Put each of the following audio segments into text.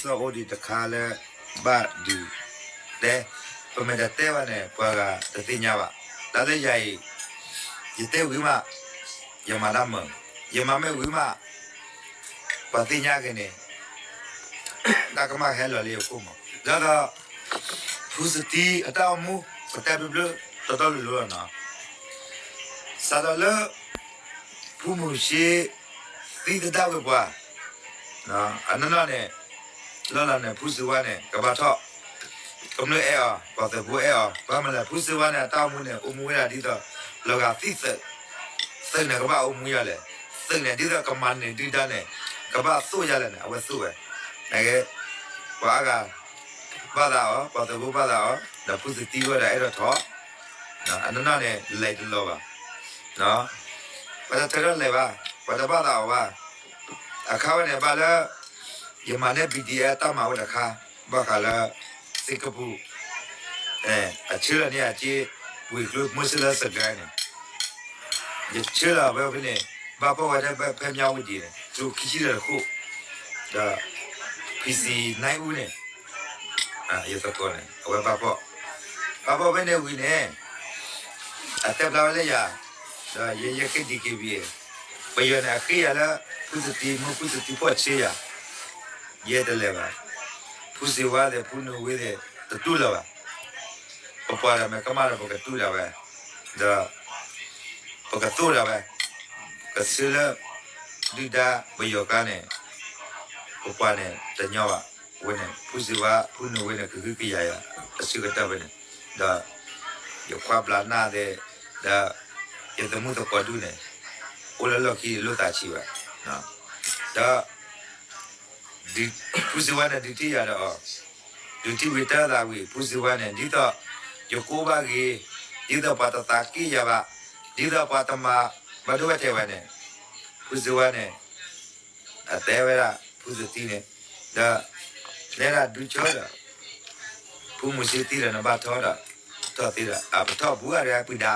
ဒ်သိးအိၣ်ဒံးတခါလၢ ဘၣ်ဒုးတဲ, ပမ့ၢ်တတဲဘၣ်န့ၣ် ပှၤဂၤတသ့ၣ်ညါဘၣ်. တၢ်လၢယၤအံၤ ယတဲဝံၤမး ယမၤတၢ်မုာ်, ယမၤမ့ၢ်ဝံၤမး ပှၤသ့ၣ်ညါက့ၤန့ၣ် တၢ်ကမၣ်ကဟဲလီၤလၢယခိၣ်မး. ဒ်သိး ဖုစတံအတၢ်အိၣ်မူ ပတဲဘျုးဘျုးတီတီလိၤလိၤလီၤနီၤ. စးထီၣ်လၢ ဖုမုၢ်ဆ့ သံသဒၣ်ဝဲပှၤ အနီၢ်နီၢ်န့ၣ် လီၢ်လီၤန့ၣ် ဖုစ့ဝါန့ၣ် ကဘၣ်ထီၣ်, ကမျၢၢ်အဲၣ်အီၤ, ပှၤသုးဖိအဲၣ်အီၤ, ဘၣ်မနုၤလဲၣ် ဖုစ့ဝါန့ၣ် အတၢ်အိၣ်မူန့ၣ် အိၣ်မူဝဲဒၣ်ဒ်သိး လီၤဂာ်သံသုး, သုးန့ၣ် ကဘၣ်အိၣ်မူယၤလဲၣ်, သုးန့ၣ် ဒ်သိးကမၤန့ၢ်ဒုၣ်ဒါန့ၣ် ကဘၣ်သိၣ်ယၤလဲၣ်န့ၣ် အဝဲသိၣ်ဝဲ, နကဲ ပှၤအါဂၤ ဘၣ်သးအီၤ, ပှၤသုးဖိဘၣ်သးအီၤ, ဒီးဖုစတံဝဲဒၣ်အဲၣ်ဒိးထီၣ်, အနီၢ်နီၢ်န့ၣ် လဲၤတလီၤဘၣ် ပှၤတထၢထီၣ်လဲၤဘၣ်, ပှၤတဘၣ်သးအီၤဘၣ်. အခါဝဲန့ၣ် ဘၣ်လၢ ယမၤန့ၢ် ဘံၣ်ဒံၣ်အဲၣ် တၢ်မၤဝဲတခါ, ဘၣ်ဃးလၢ စ့ကပူၤ, အဆှၢလီၤန့ၢ်အက့ ဝ့ၢ်ကျိၤ မုၢ်ဆ့ၣ်လၢစကဲန့ၣ်, ယဆှၢလီၤဝဲဖဲန့ၣ်, ဘၣ်ဖီၣ်ဝဲဖဲ ဖဲမၠါဝတံၤန့ၣ် ကျိၤခံဆံလၢတခိၣ်, ဒီး ဖံစံနၢအူန့ၣ် ယသကိးန့ၣ် အဝဲဘၣ်ဖီၣ်, ဘၣ်ဖီၣ်ဖဲန့ၣ်ဝံၤန့ၣ် အတဲဖျါဝဲလၢယၤ, ဒီးယဲယဃ့ ဒံၣ်က့ဘံၣ်, ပယီၤန့ၣ် အဃ့ယၤလၢ ဖုစတံ မ့ၢ်ဖုစတံဖီၣ်ဆ့ယၤ, ယဲတလဲၤဘၣ်, ဖုစ့ဝါသ့ၣ် ဖုနုာ်ဝ့သ့ၣ် တတူၢ်လၢၤဘၣ်, ပပှၤဒီးမ့ၢ်ကမၣ်ဒီး ပကတူၢ်ဒၣ်ဝဲ, ဒီး ပကသိၣ်ဒၣ်ဝဲ, ကဆှၢလၢ ဒုၣ်ဒါပယီၤကျါန့ၣ် ပပှၤန့ၣ်တညီဘၣ်, ဝဲန့ၣ် ဖုစ့ဝါ ဖုနုာ်ဝ့န့ၣ် ကဟုကယာ်ယၤ အဆၢကတီၢ်ဖဲန့ၣ်, ဒီး ယခွါဘျါနၢ်သ့ၣ်, ဒီး ယသမုၣ်သကိးဒူၣ်န့ၣ် အိၣ်လၢလီၢ်ခံ လိၣ်သးဆံးဘၣ်, ဒီး ဖုစ့ဝါန့ၣ် ဒုးထံၣ်ယၤဒီးအီၤ, ဒုးထံၣ်ဝံၤတၢ်သးဝံၤ ဖုစ့ဝါန့ၣ် ဒ်သိး ယကိးဘၣ်ဂ့ၤ, ဒ်သိးပှၤတသးက့ၣ်ယၤဘၣ်, ဒ်သိးပှၤတမၤဘၣ်ဒိဝဲထဲးဝဲန့ၣ်, ဖုစ့ဝါန့ၣ် အတဲဝဲဒၣ် ဖုစတံန့ၣ်, ဒီး နဲဒၣ်ဒုးဆၢဒီး ဖုမုၢ်ဆ့သံဒီး နဘၣ်ထီၣ်ဒီး ထီၣ်သ့ဒီး အပထီၣ်ဘူးဂၤဒီးပုၢ်ဒါ,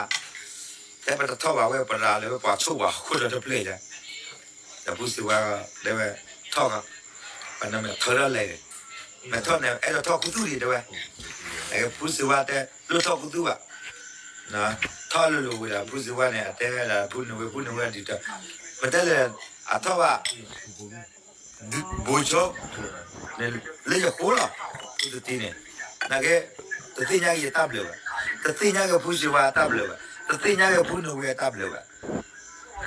တဲပတထီၣ်ဘၣ်ဝဲ ပရၤလၢဝဲပှၤဆိၣ်ပှၤဃိဒီးတဖျၢၣ်ယါ, ဒီးဖုစ့ဝါတဲဝဲ ထီၣ်, ပနမ့ၢ်ထီၣ်ထီၣ်လဲၣ်, မ့ၢ်ထီၣ်န့ၣ် အဲၣ်ဒိးထီၣ်ခူသူၣ်ဒံးတဲဝဲ, ဖုစ့ဝါတဲ လိၣ်ထီၣ်ခူသူၣ်ဘၣ်, ထီၣ်လိၤလိၤဝံၤဒီး ဖုစ့ဝါန့ၣ် အတဲဝဲဒၣ် ဖုနုာ်ဝ့ ဖုနုာ်ဝ့ဒုးတၢ်, ပတဲလဲၣ် အထီၣ်ဘၣ် ဘိဆိ လၢယဃိလီၤ, ဖုစတံန့ၣ်, နကဲ တသ့ၣ်ညါက့ၤယတၢ်ဘျုးဘၣ်, တသ့ၣ်ညါက့ၤဖုစ့ဝါအတၢ်ဘျုးဘၣ်, တသ့ၣ်ညါက့ၤဖုနုာ်ဝ့အတၢ်ဘျုးဘၣ်,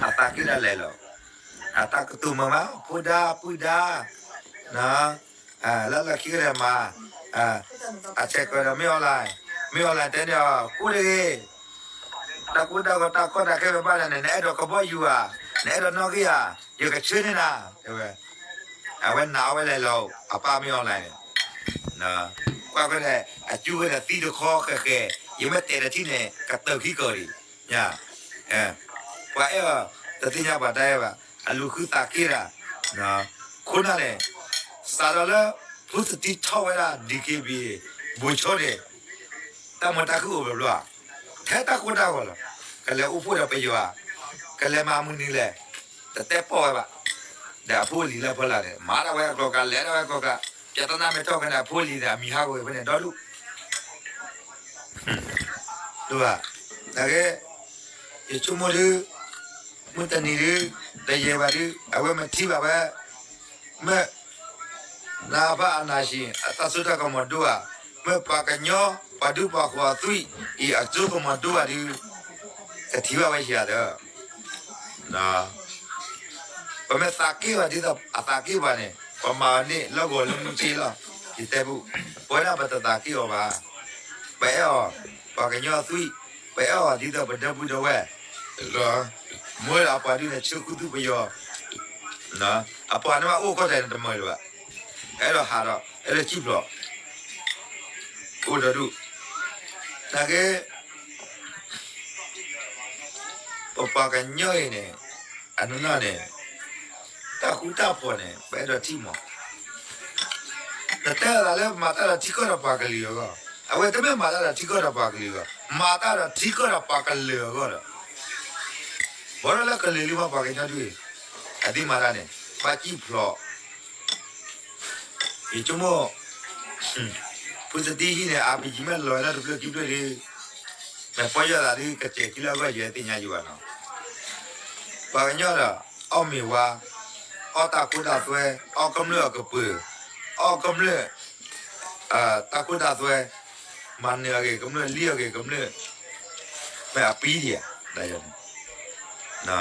အသးက့ၣ်ဒၣ်လဲာ်လီၤ, အတၢ်ကတိၤမုာ်မး ဖိဒါပုၢ်ဒါ, လၢလီၢ်ခံကတၢၢ်မး, အဆဲးကီးဒီးမ့ၢ် online, မ့ၢ် online တဲန့ၢ်အီၤ ကိးတဂ့ၤ, တၢ်ကိၢ်တၢ်ဂီၤတၢ်ကီတၢ်ခဲဖဲဘၣ်န့ၣ် နအဲၣ်ဒိးကဘီယူၤဧါ, နအဲၣ်ဒိးနီၣ်ဂံၢ်ဧါ, ယကဆှၢန့ၢ်နၤ, တဲဝဲ, အဝဲနာ်အီၤဝဲလဲၤလီၤ, အပၢ်မ့ၢ် online န့ၣ်, ကွၢ်ဖဲန့ၣ် အကၠူဝဲန့ၣ်သံတခီဃဲၤဃဲၤ, ယမ့ၢ်တဲာ်တထံၣ်န့ၣ် ကတၢၢ်ခံကီၢ်ဒံး, ပှၤအဲၣ်အီၤ တသ့ၣ်ညါပှၤတၢ်အဲၣ်ဘၣ်, အလူၤဃုသးက့ၣ်တၢ်, ခိၣ်နၢ်န့ၣ် စးထီၣ်လၢ ဖုစတံထီၣ်ဝဲဒၣ် ဒံၣ်က့ဘံၣ် ဘိဆိန့ၣ် တၢ်မုာ်တၢ်ခုအိၣ်ဘျီဘျီ, ထဲတၢ်ကိၢ်တၢ်ဂီၤလီၤ, ကလဲၤအိၣ်ဖှိၣ်ဒီးပယီၤဧါ, ကလဲၤမၤမနုၤလဲၣ်, တတဲပီၢ်ဝဲဘၣ်, ဒီးအဖိအလံၤလၢဖီလာ်န့ၣ် မၤဒၣ်ဝဲအကျိၤကျါ လဲၤဒၣ်ဝဲအကျိၤကျါ, ပျၢ်တနၢ်မ့ၢ်ထီၣ်ဖဲန့ၣ် အဖိအလံၤန့ၣ် အမံၤဟးဂီၤဖဲန့ၣ် ဒီဒူၣ် ဒိၣ်ဘၣ်, နကဲ ယဆိကမိၣ်ဒုး မုၢ်တနံၤဒုး တယံာ်ဘၣ်ဒုး အဝဲမ့ၢ်ထံၣ်ဘၣ်ဝဲ မ့ၢ် နအဖၣ်အနၢ်ဆံး အတၢ်စိတၢ်ကမီၤဒိၣ်ဘၣ်, မ့ၢ်ပှၤကညီ ပှၤဒူပှၤဃိးအသွံၣ်အံၤ အစိကမီၤဒိၣ်ဘၣ်ဒုး ကထံၣ်ဘၣ်ဝဲယၤဒီး ပမ့ၢ်သးက့ၣ်အီၤဒ်သိးအသးက့ၣ်ပှၤန့ၣ် ပမၤအီၤန့ၢ်လၢဂီၤလၢမူက့လီၤ. ယတဲပူ ပဝဲဒၣ်ပတသးက့ၣ်အီၤဘၣ်. ပအဲၣ်အီၤ ပှၤကညီအသွံၣ်, ပအဲၣ်အီၤဒ်သိးပဒီပုၢ်ဒီဝဲၢ်, မ့ၢ်ဒီးအပှၤဒုးန့ၣ် ဆၢခူသူၣ်ပယီၤ, အပှၤန့ၣ်ဘၣ်အိၣ်ကီၢ်ထဲးန့ၣ်တမုာ်လၢၤဘၣ်. အဲၣ်ဒိးဟးဒီး အဲၣ်ဒိးစံၣ်ဖျိး, အိၣ်ဒီဒူၣ်, နာ်က့ ပပှၤကညီအံၤန့ၣ် အနီၢ်နီၢ်န့ၣ် တၢ်ဃူတၢ်ဖိးန့ၣ် ပအဲၣ်ဒိးထံၣ်မး. နတဲသးလၢမၤတၢ်ဒီးထံကီၢ်ဒီးပှၤကလုာ်အဂီၢ်, အဝဲတမ့ၢ်မၤတၢ်ဒီးထံကီၢ်ဒီးပှၤကလုာ်အဂီၢ်, မၤတၢ်ဒီးထံကီၢ်ဒီးပှၤကလုာ်အဂီၢ်ဒီး, ဘၣ်ဒီးလၢကလုာ်လံမး ပှၤကညီဒုး, အသံမၤတၢ်န့ၣ် ဘၣ်စံၣ်ဖျိး ယဆိကမိၣ် ဖုစတံဟံၣ်န့ၣ် အါပယံၤမ့ၢ်လီၤလၢတဖျၢၣ်ခံဖျၢၣ်ဒီး မ့ၢ်ပီၢ်ယၢ်သးဒ်ကစဲးခံလၢအဂီၢ် ယဲသ့ၣ်ညါယံၤဘၣ်နီၤ. ပှၤကညီဒီး အီၣ်မ့ၤဝါ, အီၣ်တၢ်ခိတၢ်သွဲ, အီၣ်ကမျၢၢ်အကပၢၤ, အီၣ်ကမျၢၢ် တၢ်ခိတၢ်သွဲ, မၤနၢၤအဂ့ၤကမျၢၢ် လံၣ်အဂ့ၤကမျၢၢ်, မ့ၢ်အပံဒံးဧါ,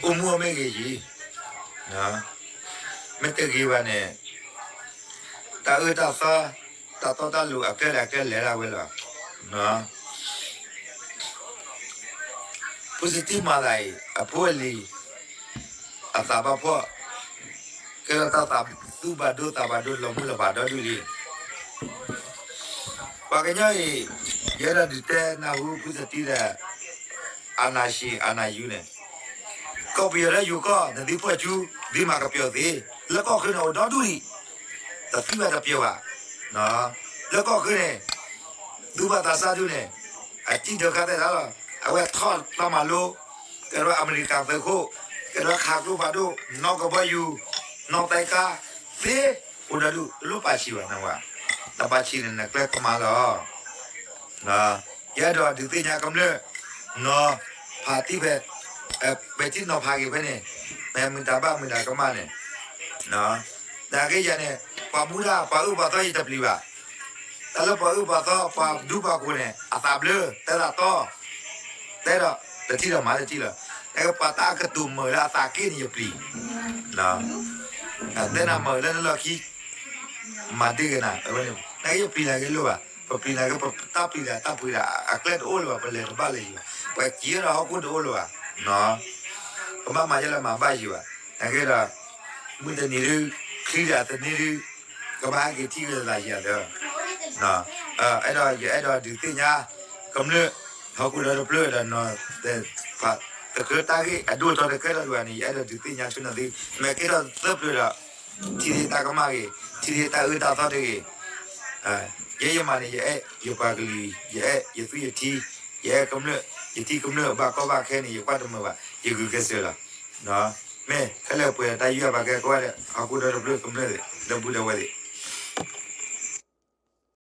အိၣ်မူအီၤမ့ၢ်ဂ့ၤယံၤ, မ့ၢ်တဂ့ၤဘၣ်န့ၣ် တၢ်အၢတၢ်သီ တၢ်တီတၢ်လိၤ အကျဲလဲၤအကျဲလဲၤဒၣ်ဝဲလီၤ. ဖုစတံမၤသးအံၤ အဖိအလံၤ အသးဘၣ်ဖှီၣ် ကဲထီၣ်တၢ်သးသူဘၣ်ဒိသးဘၣ်ဒိ လီၤမုၢ်လီၤဖးဒီဒူၣ်လံ. ပှၤကညီအံၤ ယအဲၣ်ဒိးဒုးတဲနၢ်ဟူဖုစတံဒီး အာဏာရှင် အာဏာယူန့ၣ် ကီၢ်ပယီၤလၢယိၤကီၢ် နသုဖီၣ်ဆူ သုမၤကပျီၤသ့, လၢကီၢ်ချၢန့ၣ်အိၣ်ဒီဒူၣ်လံ, တသံဘၣ်တပျီၤဘၣ်. လၢကီၢ်ချၢန့ၣ် သူၣ်ဘၣ်သးစၢ်ဒူၣ်န့ၣ် အစံၣ်ဒၢးခါသဲးတၢ်လီၤ. အဝဲထီၣ်တၢ်မၤလိ ကဲထီၣ်အမဲရကၤသုးခိၣ်, ကဲထီၣ်ခးကျိဖးဒိၣ် နီၢ်ကဘီယူၤ နီၢ်သဲကါ သ့အိၣ်ဒီဒူၣ် တလိၣ်ပာ်ဆံးဘၣ်နဝဲ, တပာ်ဆံးန့ၣ် နကျဲကမၤလီၤ. ယအဲၣ်ဒိးဒုးသ့ၣ်ညါကမျၢၢ် နီၤဖးတံၢ်ဖဲ ပဲာ်ထံနီၤဖးက့ၤဖဲန့ၣ် မ့ၢ်မုၢ်တၢ်ဘၣ်မုၢ်တၢ်ကမၣ်န့ၣ် နာ်က့ယၤန့ၣ် ပှၤမူဒၣ်ပှၤအၢပှၤသီယတပျံၤဘၣ်. တၢ်လၢပှၤအၢပှၤသီ ပှၤဒူပှၤဃိၤန့ၣ် အသးဘျၢ တဲသးတီ တဲဒီး တထံၣ်လီၤမၤတထံၣ်လီၤ. နကပှၤတၢ်အကတိၤမုာ်လၢအသးက့ၣ်န့ၣ် ယပျံၤ တဲနၤမုာ်လၢနလီၢ်ခံ မၤတ့ၢ်က့ၤနၤ အဝဲန့ၣ် နကယပျံၤနၤက့ၤလိၣ်ဘၣ်. ပပျံၤနၤက့ၤ ပတၢ်ပျံၤတၢ်တၢ်ပှ့ၤတၢ် အကျဲတအိၣ်လၢၤဘၣ်. ပလဲၤတဘၣ်လၢၤယံၤဘၣ်. ပှၤက့ၤဒီးဟီၣ်ခိၣ်တအိၣ်လၢၤဘၣ်. ပဘၣ်မၤယဲလၢမၤဘၣ်ယံၤဘၣ်. နကဲဒီး မုၢ်တနံၤဒုး ချံဒၣ်သန့ဒုး ကဘၣ်ဟဲက့ၤထံၣ်က့ၤသးယံၤဧါ. အဲၣ်ဒိး ယအဲၣ်ဒိးဒုးသ့ၣ်ညါ ကမျၢၢ် ဟီၣ်ခိၣ်ဒီတဖျၢၣ်ဒီးနီၤ တကြၢးတၢ်ဂ့ၢ်အဒိၣ်အထီတကဲထီၣ်ဒံးဘၣ်န့ၣ် ယအဲၣ်ဒိးဒုးသ့ၣ်ညါဆိနီၤသု မ့ၢ်ကဲထီၣ်သၢပျၢၤဒီး ထံၣ်ဒၣ်တၢ်ကမၣ်ဂ့ၤ ထံၣ်ဒၣ်တၢ်အၢတၢ်သီတဂ့ၤ. ယဲယမၤန့ၣ် ယအဲၣ်ယပှၤကလုာ် ယအဲၣ်ယသွံၣ်ယထံ ယအဲၣ်ကမျၢၢ် ယထံၣ်ကမျၢၢ်ဘၣ်ကီဘၣ်ခဲန့ၣ် ယကွၢ်တမုာ်ဘၣ် ယဂုာ်ကျဲးစၢးလီၤ. မ့ၢ်ခဲလၢာ်ပှဲၤတၢ်ယုၢ်အပာ်ကဲကိးဂၤဒဲး ဟီၣ်ခိၣ်ဒီတဖျၢၣ်ကမျၢၢ်သ့ၣ် ဒီပုၢ်ဒီဝဲၢ်သ့ၣ်